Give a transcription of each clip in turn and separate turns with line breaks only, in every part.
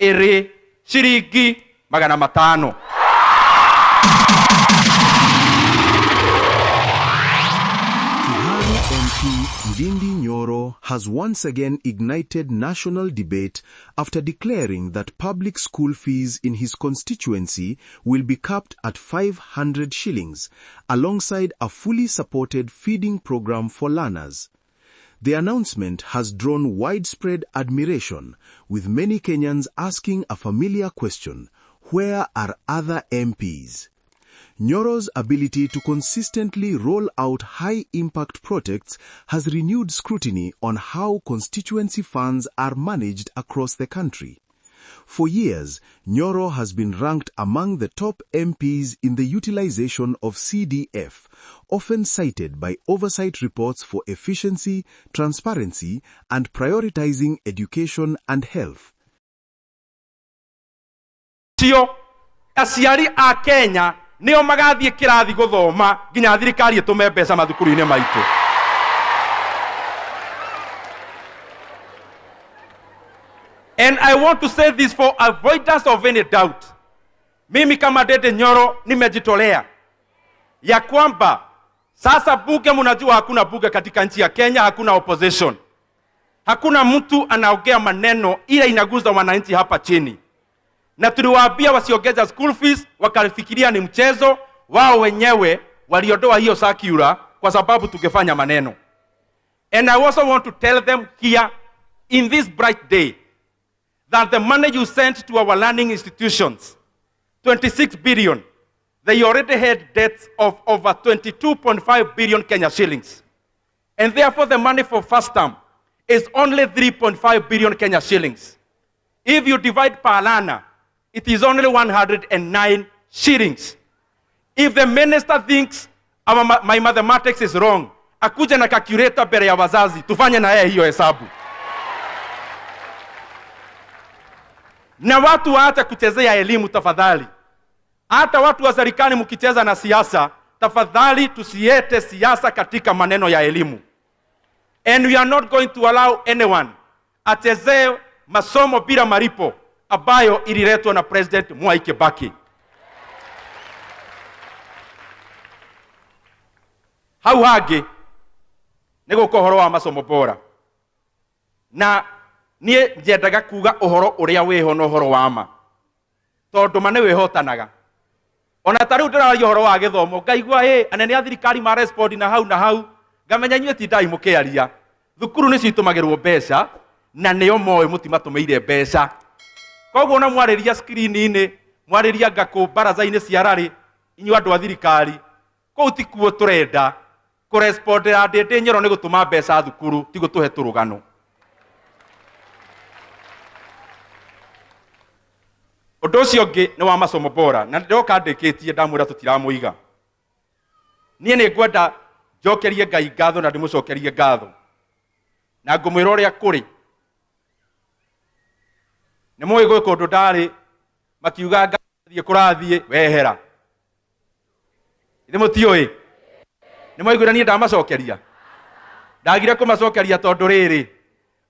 ĩrĩ ciringi 500.
Kiharu MP Ndindi Nyoro has once again ignited national debate after declaring that public school fees in his constituency will be capped at 500 shillings, alongside a fully supported feeding program for learners. The announcement has drawn widespread admiration, with many Kenyans asking a familiar question: where are other MPs? Nyoro's ability to consistently roll out high-impact projects has renewed scrutiny on how constituency funds are managed across the country. For years, Nyoro has been ranked among the top MPs in the utilization of CDF, often cited by oversight reports for efficiency, transparency, and prioritizing education and health.
Cio aciari a Kenya nio magathie kirathi guthoma nginya thirikari itume mbeca mathukuru-inĩ maitũ. And I want to say this for avoidance of any doubt. Mimi kama Ndindi Nyoro nimejitolea ya kwamba sasa bunge, mnajua hakuna bunge katika nchi ya Kenya, hakuna opposition. Hakuna mtu anaongea maneno ila inaguza wananchi hapa chini. Na tuliwaambia wasiongeza school fees, wakafikiria ni mchezo, wao wenyewe waliondoa hiyo circular kwa sababu tungefanya maneno. And I also want to tell them here in this bright day that the money you sent to our learning institutions, 26 billion, they already had debts of over 22.5 billion Kenya shillings. And therefore the money for first term is only 3.5 billion Kenya shillings. If you divide per learner, it is only 109 shillings. If the minister thinks my mathematics is wrong, akuje na calculator mbele ya wazazi, tufanye na yeye hiyo hesabu. Na watu waache kuchezea elimu tafadhali. Hata watu wa serikali mkicheza na siasa, tafadhali tusiete siasa katika maneno ya elimu. And we are not going to allow anyone achezee masomo bila malipo ambayo ililetwa na President Mwai Kibaki. Hau hangĩ nĩ gũka ũhoro wa masomo bora. Na niĩ nyendaga kuga ũhoro ũrĩa wĩho na ũhoro wa ma, tondũ ma nĩ wĩhotanaga. Ona ta rĩu ndĩraria ũhoro wa gĩthomo, ngaigua anene a thirikari ma respond na hau na hau, ngamenya inyuĩ tindai mũkĩaria. Thukuru nĩcio itũmagĩrwo mbeca, na nĩo moĩ mũtimatũmĩire mbeca. Koguo ona mwarĩria screen-inĩ, mwarĩria ngakũ baraza-inĩ cia rarĩ, inyuĩ andũ a thirikari, kũu tikuo tũrenda. Kũrespondera Ndindi Nyoro nĩ gũtũma mbeca thukuru, ti gũtũhe tũrũgano. Ũndũ ũcio ũngĩ nĩ wa masomo bora, na ndĩroka ndĩkĩtie ndamwĩra tũtiramũiga. Niĩ nĩ ngwenda njokerie Ngai ngatho na ndĩmũcokerie ngatho. Na ngũmwĩra ũrĩa kũrĩ. Nĩ mũĩ gwĩ kũndũ ndarĩ, makiuga ngathiĩ kũrathiĩ, wehera. Ithe mũtiũĩ? Nĩ mwaiguire niĩ ndamacokeria? Ndagire kũmacokeria tondũ rĩrĩ,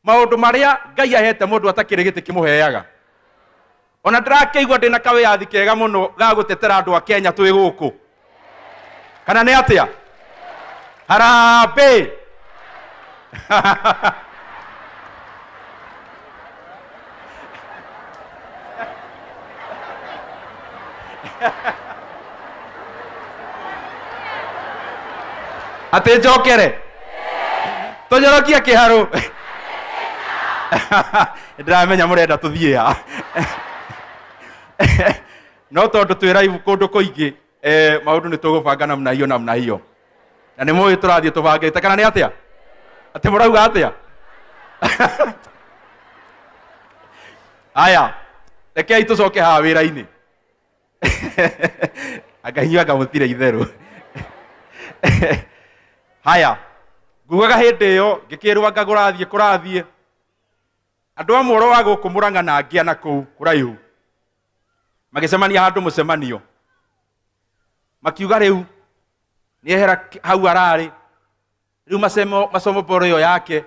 maũndũ marĩa Ngai ahete mũndũ atakĩrĩ gĩtĩ kĩmũheaga. Ona ndĩrakĩigua ndĩna kawĩyathi kega mũno ga gũtetera andũ a Kenya twĩ gũkũ. Kana nĩ atĩa? Harambee! Atĩ njokere? Tũnyorokie kĩharũ. Ndĩramenya mũrenda tũthiĩ ha. No tondũ twĩ live kũndũ kũingĩ, maũndũ nĩ tũgũbanga namna hiyo namna hiyo. Na nĩ mũĩ tũrathiĩ tũbangĩte, kana nĩ atĩa? Atĩ mũrauga atĩa? Aya, rekei tũcoke haha wĩra-inĩ. Anga inyuĩ anga mũtirĩ itherũ. Haya, ngugaga hĩndĩ ĩyo ngĩkĩrwo anga kũrathiĩ kũrathiĩ. Andũ a Mworo wa gũkũ Mũrang'a na angĩ na kũu kũraihu magĩcemania handũ mũcemanio, makiuga rĩu nĩehera hau ararĩ, rĩu masomo bora ĩyo yake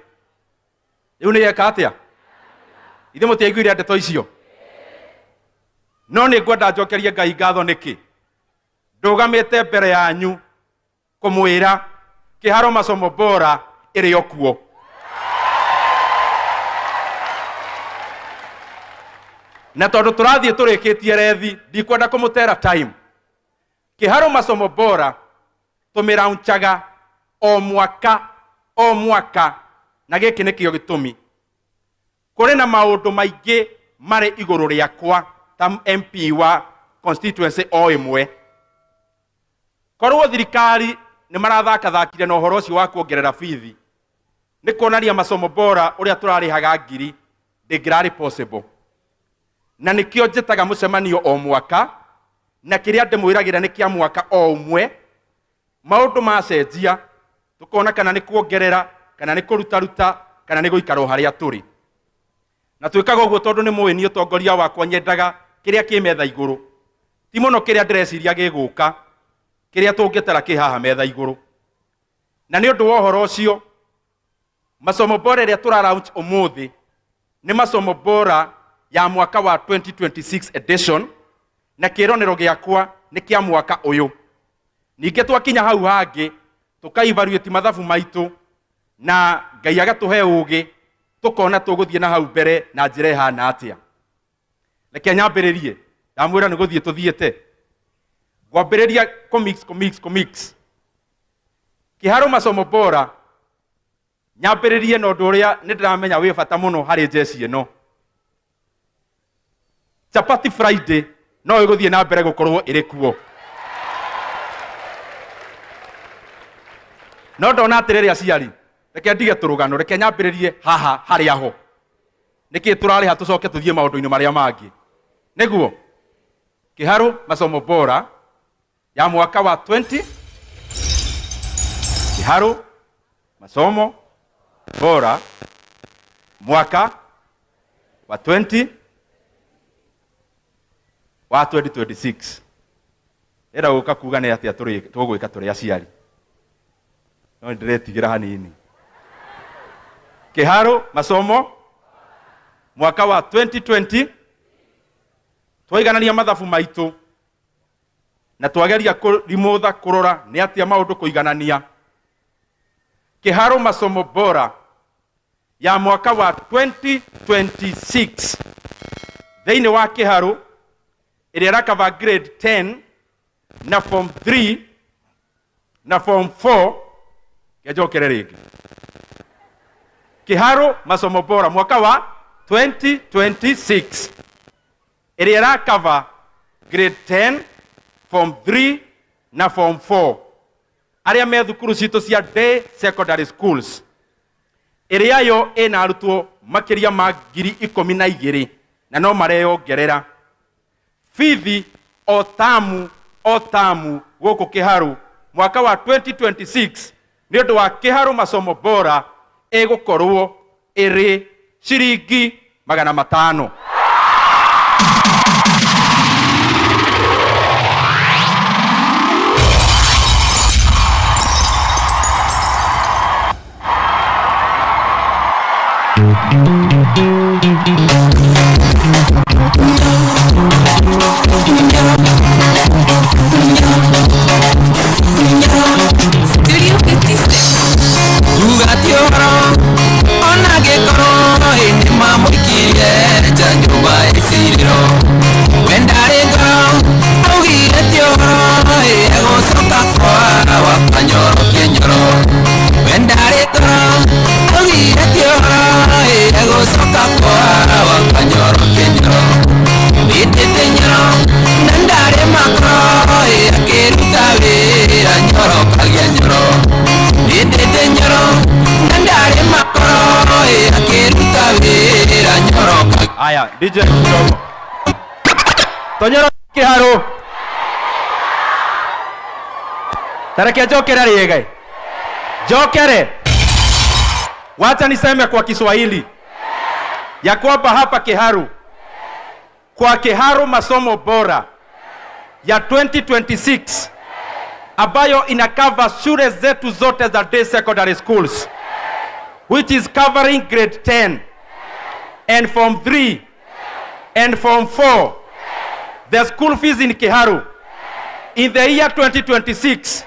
rĩu nĩ eka atĩa? Ithe mũtiaiguire ndeto icio? No nĩ ngwenda njokerie Ngai ngatho nĩkĩ ndũgamĩte mbere yanyu kũmwĩra Kiharu Masomo Bora ĩrĩ o kuo. Na tondũ tũrathiĩ tũrĩkĩtie rethi, ndikwenda kũmũtera time. Kiharu Masomo Bora tũmĩraunchaga o mwaka o mwaka, na gĩkĩ nĩkĩo gĩtũmi. Kũrĩ na maũndũ maingĩ marĩ igũrũ rĩakwa ta MP wa constituency o ĩmwe. Korwo thirikari nĩ marathakathakire na ũhoro ũcio wa kuongerera bithi, nĩ kuonania Masomo Bora ũrĩa tũrarĩhaga ngiri ndĩngĩrarĩ possible. Na nĩkĩo njĩtaga mũcemanio o mwaka, na kĩrĩa ndĩmwĩragĩra nĩ kĩa mwaka o ũmwe. Maũndũ macenjia tũkona kana nĩ kuongerera, kana nĩ kũrutaruta, kana nĩ gũikara o harĩa tũrĩ. Na twĩkaga ũguo tondũ nĩ mũĩ niĩ ũtongoria wakwa nyendaga kĩrĩa kĩ metha igũrũ, ti mũno kĩrĩa ndĩreciria gĩgũka, kĩrĩa tũngĩtara kĩ haha metha igũrũ. Na nĩ ũndũ wa ũhoro ũcio, Masomo Bora ĩrĩa tũra launch ũmũthĩ nĩ Masomo Bora ya mwaka wa 2026 edition, na kĩĩranĩro gĩakwa nĩ kĩa mwaka ũyũ. Ningĩ twakinya hau hangĩ tũka-evaluate mathabu maitũ, na Ngai agatũhe ũgĩ, tũkona tũgũthiĩ na hau mbere na njĩra ĩhana atĩa. Reke nyambĩrĩrie, ndamwĩra nĩ gũthiĩ tũthiĩte. Ngwambĩrĩria kũmix, kũmix, kũmix. Kiharu Masomo Bora nyambĩrĩrie na ũndũ ũrĩa nĩ ndĩramenya wĩ bata mũno harĩ jeshi ĩno. Chapati Friday no ĩgũthiĩ na mbere gũkorwo ĩrĩ kuo. No ndona atĩrĩrĩ aciari, reke ndige tũrũgano, reke nyambĩrĩrie haha harĩa ho. Nĩkĩ tũrarĩha tũcoke tũthiĩ maũndũ-inĩ marĩa mangĩ? Nĩguo Kiharu Masomo Bora ya mwaka wa 20, Kiharu Masomo Bora mwaka wa 20 wa 2026. Ĩra gũka kuga nĩ atĩa tũgwĩka tũrĩ aciari. No ndĩretigĩra hanini. Kiharu Masomo mwaka wa 2020 twaiganania mathabu maitũ na twageria kũrimũtha kũrora nĩ atĩa maũndũ kũiganania. Kiharu Masomo Bora ya mwaka wa 2026 thĩinĩ wa Kiharu ĩrĩa ĩrakava grade 10 na form 3 na form 4. Ngenjokere rĩngĩ. Kiharu Masomo Bora mwaka wa 2026 ĩrĩa ĩrakava grade 10, form 3 na form 4 arĩa me thukuru citũ cia day secondary schools, ĩrĩa yo ĩna arutwo makĩria ma ngiri ikũmi na igĩrĩ na no mareyongerera. Bithi o tamu o tamu gũkũ Kiharu mwaka wa 2026 nĩ ũndũ wa Kiharu Masomo Bora ĩgũkorwo ĩrĩ ciringi magana matano.
Studio 56. Ugati ũhoro ona gĩkorwo ĩ nĩmamũikirie nja nyũmba ĩcirĩro, we ndarĩ ngoro augire ti ũhoro ĩ egũcoka kwa wakanyoro kĩnyoro, we ndarĩ ngoro augire ti ũhoro ĩ egũcoka kwa wakanyoro kĩnyoro, wĩtĩte nyoro na ndarĩ makoro ĩ akĩruta wĩra nyoro kagĩa nyoro, wĩtĩte nyoro na ndarĩ makoro ĩ akĩruta wĩra nyoro kagĩa.
Aya, DJ kidogo. Tonyoro Kiharu. Tareke njokere rĩega. Njokere. Wacha niseme kwa Kiswahili ya kwamba hapa Kiharu, kwa Kiharu Masomo Bora ya 2026 ambayo ina cover shule zetu zote za day secondary schools, which is covering grade 10 and form 3 and form 4. The school fees in Kiharu in the year 2026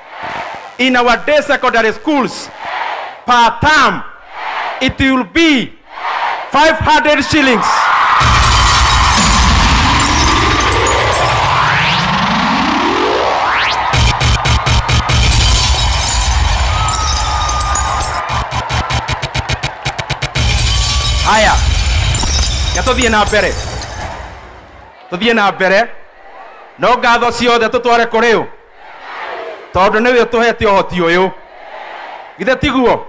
in our day secondary schools per term, it will be 500 shillings. Haya, ya tuthie na mbere, tuthie na mbere, no ngatho ciothe tutware kuri u, tondu niwe utuhete uhoti uyu, githe tiguo?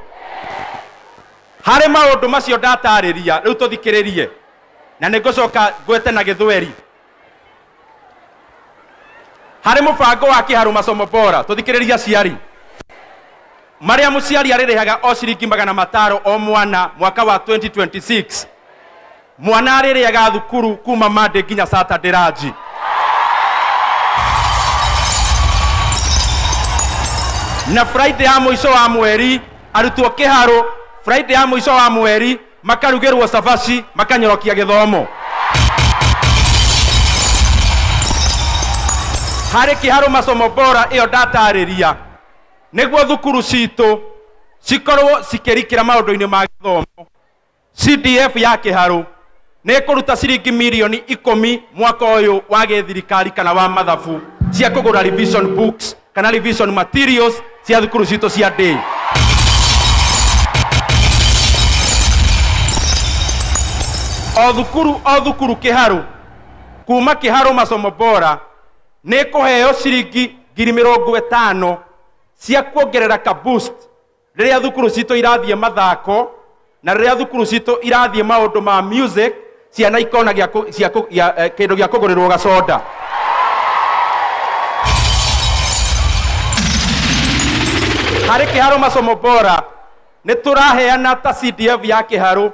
Harĩ maũndũ macio ndatarĩria rĩu tũthikĩrĩrie, na nĩngũcoka ngwete na gĩthweri. Harĩ mũbango wa Kiharu Masomo Bora, tũthikĩrĩrie aciari marĩa mũciari arĩrĩhaga o ciringi 500 o mwana mwaka wa 2026. Mwana arĩrĩaga thukuru kuma Monday nginya Saturday ranji. Na Friday ya mũico wa mweri arutwo Kiharu, Friday ya mũico wa mweri makarugĩrwo cabaci, makanyorokia gĩthomo. Harĩ Kiharu Masomo Bora ĩyo ndatarĩria, nĩguo thukuru citũ cikorwo cikĩrikĩra maũndũ-inĩ ma gĩthomo. CDF ya Kiharu nĩ ĩkũruta ciringi mirioni 10 mwaka ũyũ wa gĩthirikari kana wa mathabu cia kũgũra revision books kana revision materials cia thukuru citũ cia day. O thukuru, o thukuru Kiharu, kuma Kiharu Masomo Bora nĩ ĩkũheo ciringi 50,000 cia kuongerera ka boost rĩrĩa thukuru citũ irathiĩ mathako na rĩrĩa thukuru citũ irathiĩ maũndũ ma music, ciana ikona kĩndũ gĩa kũgũrĩrwo gacoda. Harĩ Kiharu Masomo Bora nĩ tũraheana ta CDF ya Kiharu.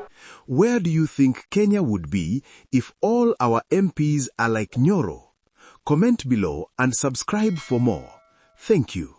Where do you think Kenya would be if all our MPs are like Nyoro? Comment below and subscribe for more. Thank you.